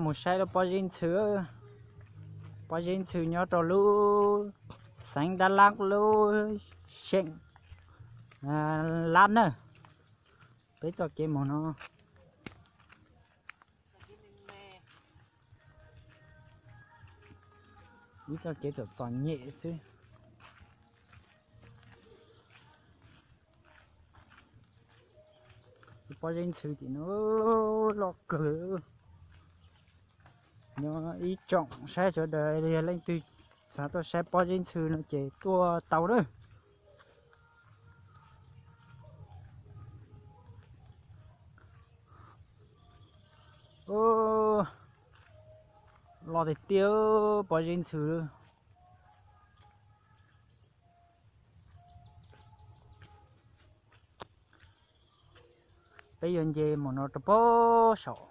Mus saib lub pob zeb ntxhw. Pob zeb ntxhw nyob rau lub xeev Dab Lab lub xeem Lab na. Peb txoj kev mus no, ib txoj kev txom txom nyem xwb. Pob zeb ntxhw tim no loj kawg. Nyob ib tsoom saib sawv daws yog leej twg xav tuaj saib pob zeb ntxhw no ces tuaj tau lawm. Loj tiag tiag pob zeb ntxhw. Peb yuav nce mus no rau pob saum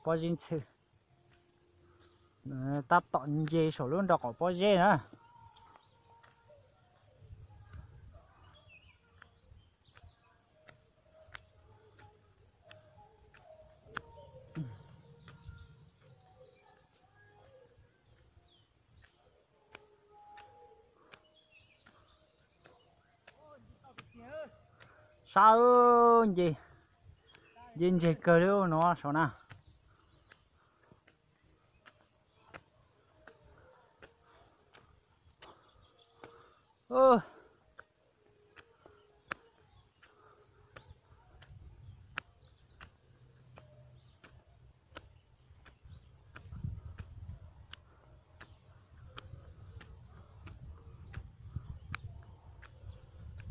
pob zeb ntxhw. Tab tom nce saum lub nroj qaum pob zeb na. Sab, nce, nce ntseg kawg li no saum na.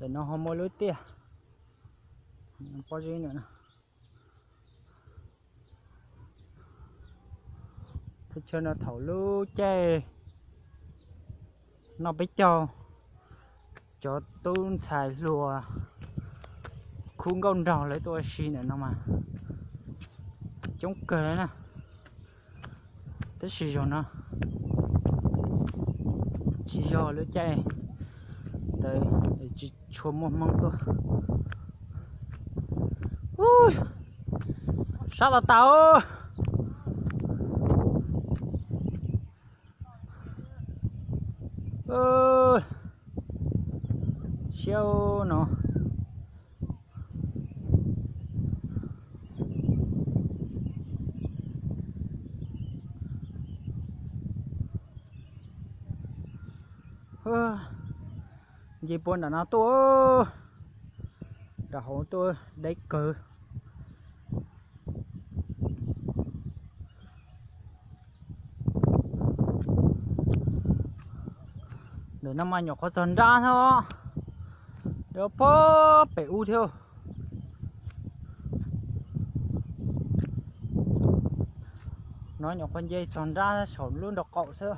Ntawm no ho muaj lub tiaj pob zeb ntawm no. Thaj chaw no thaum lub caij noj peb caug, cov tub ntxhais hluas khub nkauj nraug lawv tuaj ua si ntawm no mas coob kawg li na. Tab sis zaum no tsis yog lub caij ntawd, tsis tshua muaj Hmoob tuaj. Sab los tas. Siab no. Nce puag nram no tuaj, nram hauv tuaj deb kawg. Ntawm no mas nyuam qhuav txog nrab thiab, rau pob pem ub thiab. No nyuam qhuav nce txog nrab saum lub nraub qaum xwb.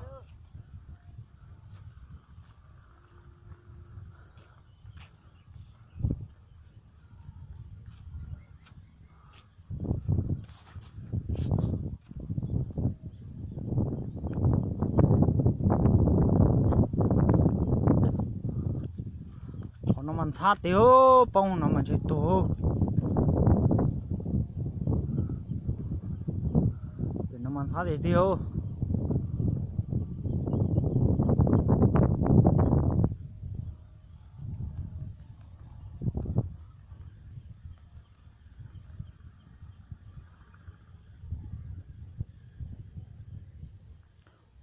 Qhov no mas ntxhab tiag, poob no mas ntshe tuag. Tus no mas ntxhab tiag tiag.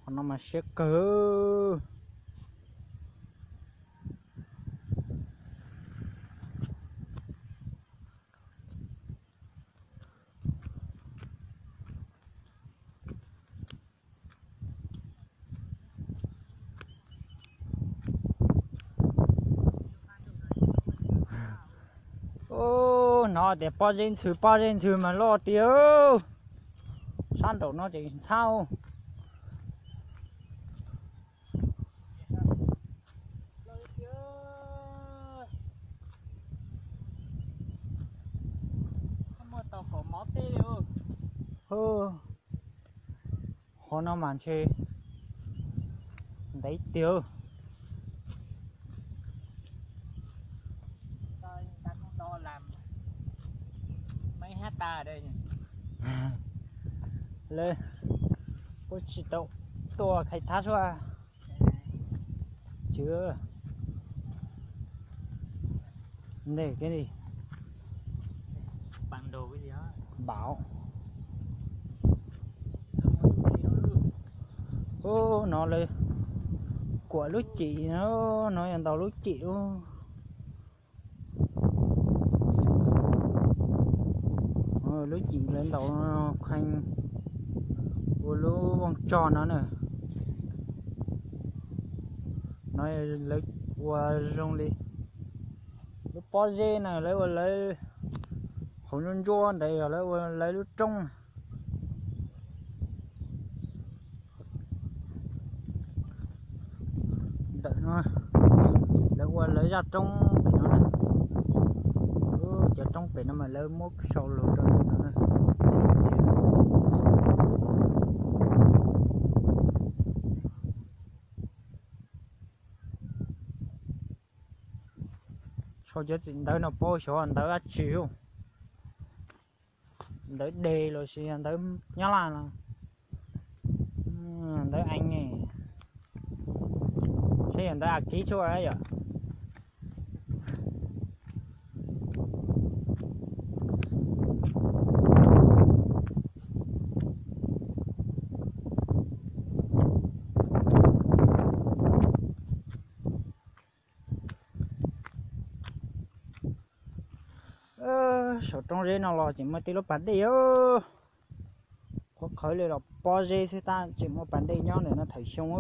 Qhov no mas siab kawg. Hnov tias pob zeb ntxhw, pob zeb ntxhw mas loj tiag. Sab nraum no ces ntxhab. Qhov no mas ntshe ntev tiag. Lawv kuj tsis tau tuaj khai thab suab. Chwv, nteg kiag li. Npam. Ub, no lawv kuam lub cim no, no yog ntaus lub cim ub. Lub cim lawv ntaus qhee ua lub vooj tsog no na. No lawv ua zoo li lub pob zeb no lawv ua lawv hauv ntsuab ntsuab ntawd yog lawv ua lawv lub roob. Ntawm no lawv ua lawv zaj roob pem no na. Cov roob pem no mas lawv muab sau lus rau ntawm no na. Sau cov txim ntawv no paub xyov ntawv dab tsi. Ntawv de los sis ntawv nyob laj no, ntawv eev, saib yog ntawv a kiv tsuaj yom. Saum roob zeb no los tseem muaj tej lub pas dej. Qhuav qhawv li los pob zeb xwb tab tseem muaj pas dej nyob ntawm no thawm xyoo.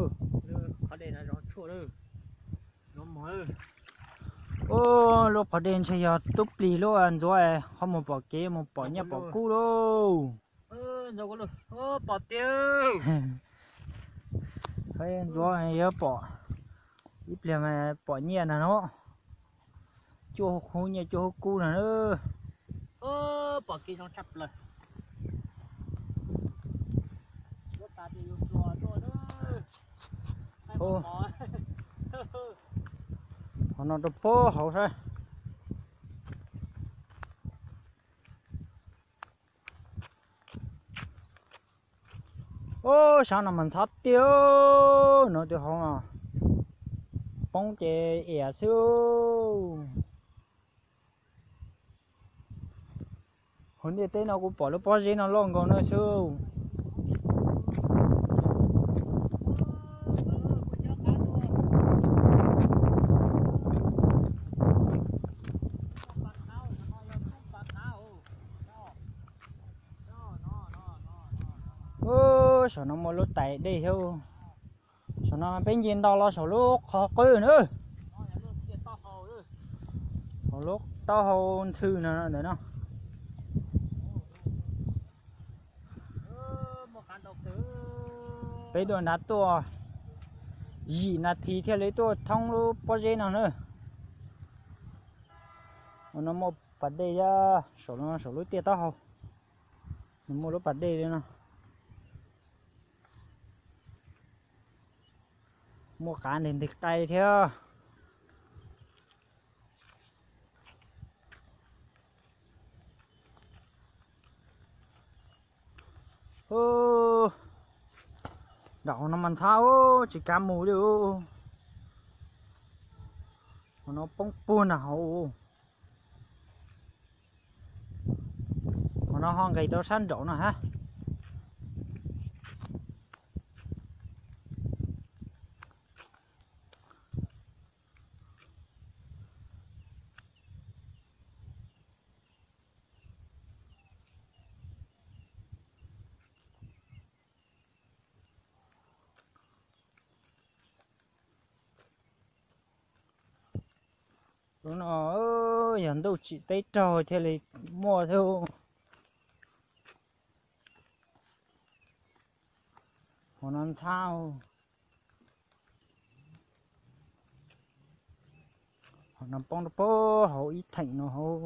Ub, lub pas dej ntshe yog tub plig lub ntxuav, ho mus pom kev mus pom nyiaj pom kub lauj. Ntxuav yuav pom, ib pliag mas pom nyiaj na no. Cuaj hub nyiaj cuaj hub kub no. Qhov no rau puag hauv saib. Ub, sab no mas ntxhab tiag, no tus hauv no poob ces iam xwb. Hauv ntiaj teb no kuv pom lub pob zeb no loj nkaus no xwb. Ub, saum no muaj lub tais dej thiab. Saum no peb nce nto los saum lub qhov qwb na. Saum lub taub hau ntxhw no ntawm no. Peb tuaj nrad tuaj yim nas this thiaj li tuaj thoob lub pob zeb no na. Ua no muaj pas dej thiab, saum no saum lub tiaj taub hau nws muaj lub pas dej li no. Muaj qav ntes ntes qai thiab. Nram hauv no mas ntxhab, tsis kav mus li. Hauv no poob puag nram hauv. Hauv no ho nqis rau sab nraum no hab. Lub no yog ntuj tsim teb raug thiaj li muaj thiab. Hauv no ntxhab. Hauv no poob rau puag hauv ib theem no hauv.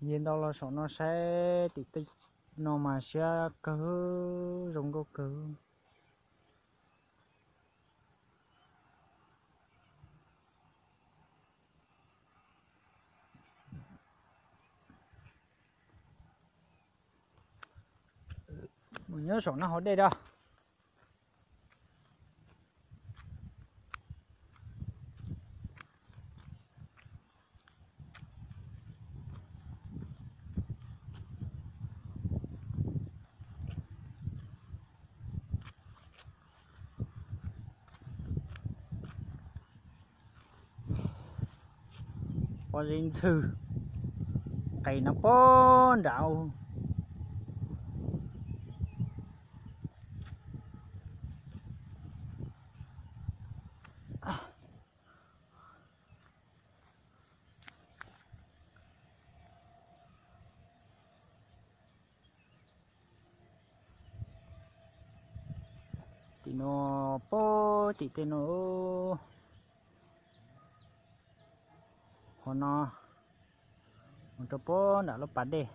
Nce ntau los saum no saib tim tej no mas siab kawg, zoo nkauj kawg. Mus nyob saum no haus dej da. Pob zeb ntxhw, qis no puag nram. Tim no, puag tim tej no, hauv no mus rau puag nram lub pas dej.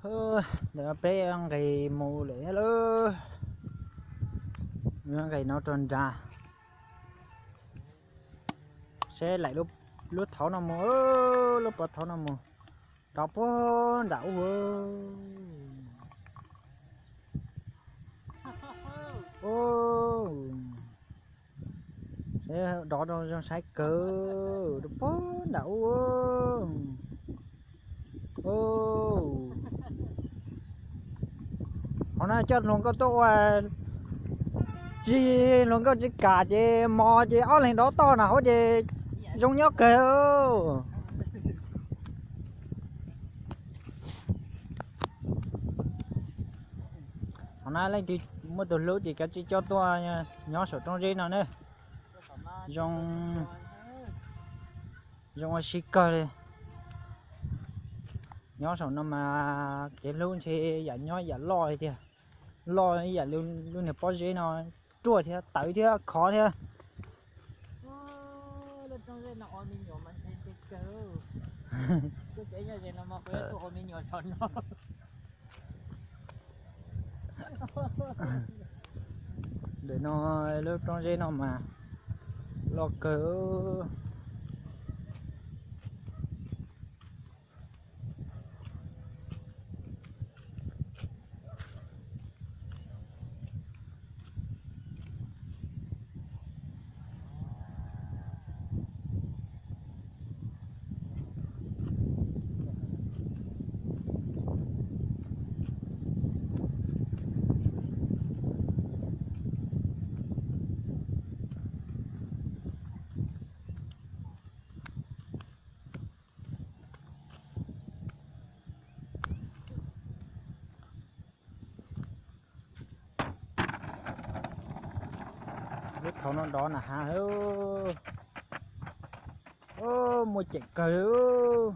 Ntawm no peb nqis mus lawm thiab lauj. Nqis no rau nrad seb laim lub thauv no mus, lub pov thauv no mus rov puag nram ub. Rov rau zoo saib kawg rau puag nram ub. Qhov no coj hluas nkauj tuaj ua, tsis, hluas nkauj tsis kam ces mos ces ob leeg dov toj na hauv ces zoo nyob kawg. Qhov no leej twg muaj tus hlub ces kav tsij coj tuaj nyob saum roob zeb no na. Zoo, zoo ua si kawg li. Nyob saum no mas kev hlub ntshe yam nyob yam loj li tiag. Loj ib yam li lub niag pob zeb no, ruaj thiab tawv thiab khov thiab. Ntawm no lub roob zeb no mas loj kawg. Lub thauv no dov na has. Muaj ceem kawg.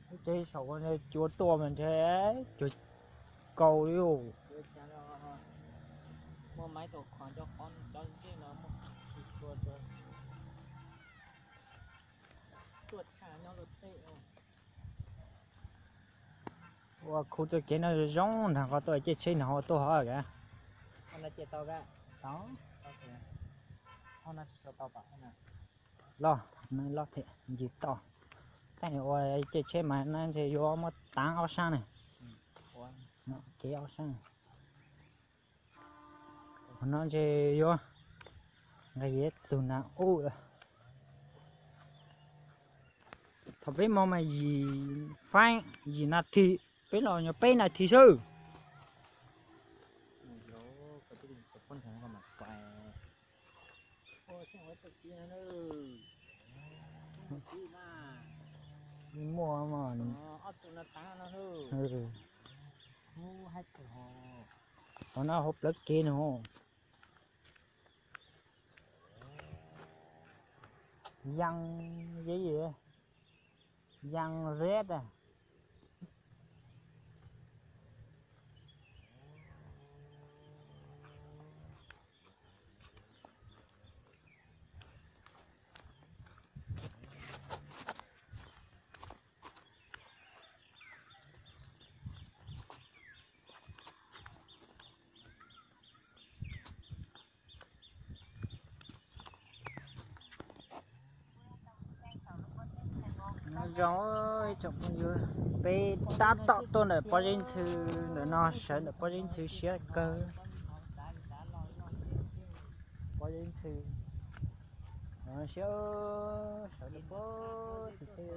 Lub tsev saum cua tuaj mas ntshe cua kaus li os. Ua khu tuaj kev no zoo nrag qhov tuaj caij tsheb no tuaj hov ka. Loj, loj thiab ncig toj. Tej ua caij tsheb mas ntshe yuav muab taav ob sab na. Kev ob sab. Qhov no ntshe yuav nqis txug nram ub. Thaum peb moog mas yim faib, yim nas this, peb los nyuag peb nas this xwb. Muaj, qhov no hauv plawv kev no. Yaj, yaj red. Zoo, ib tsoom phooj ywg, peb tab tom tuaj ntawm Pob Zeb Ntxhw, ntawm no sawv ntawm Pob Zeb Ntxhw siab kawg. Pob Zeb Ntxhw, siab, sawv ntawm pob tim tej.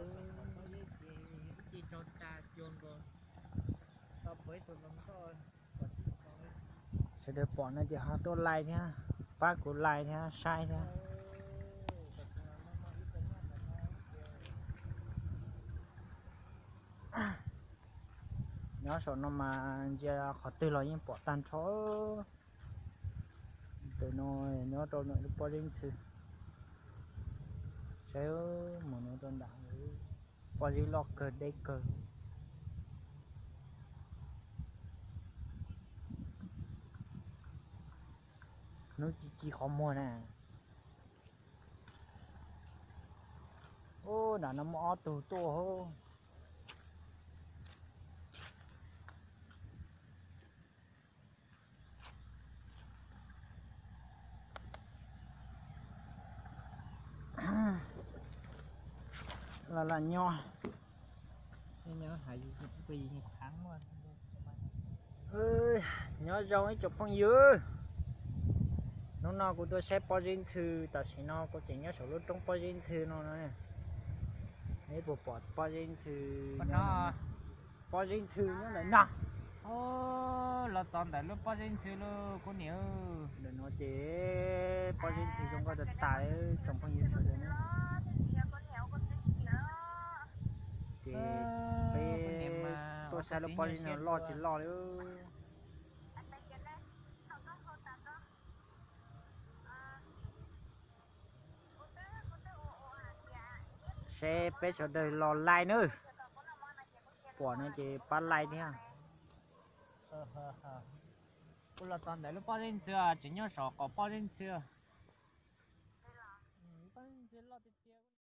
Sawv daws pom no ces ho tuaj like thiab, pab kuv like thiab saib thiab. Nyob saum no mas ntsia qhov twg los yeej pom tag nrho. Ntawm no nyob rau ntawm lub Pob Zeb Ntxhw. Saib mus no rau nram, Pob Zeb loj kawg deb kawg. Hnub ci ci qhov muag na. Ub, nram no muaj ob tug tuaj. Los lam nyob. Nyob zoo ib tsoom phooj ywg, hnub no kuv tuaj saib Pob Zeb Ntxhw, tam sim no kuv tseem nyob saum lub roob Pob Zeb Ntxhw no no. Neb puas pom Pob Zeb Ntxhw? Pob Zeb Ntxhw nyob ntawm no. Los txog ntawm lub Pob Zeb Ntxhw lauj kuv niam. Ntawm no ces Pob Zeb Ntxhw zoo nkauj tas tas li tsoom phooj ywg sawv daws na. Ces peb tuaj saib lub Pob Zeb no loj tsis loj li. Seb peb sawv daws los like nawb. Pom no ces pab like thiab. Kuv los txog ntawm lub Pob Zeb Ntxhw, tseem nyob saum qaum Pob Zeb Ntxhw. Pob Zeb Ntxhw loj tiag tiag.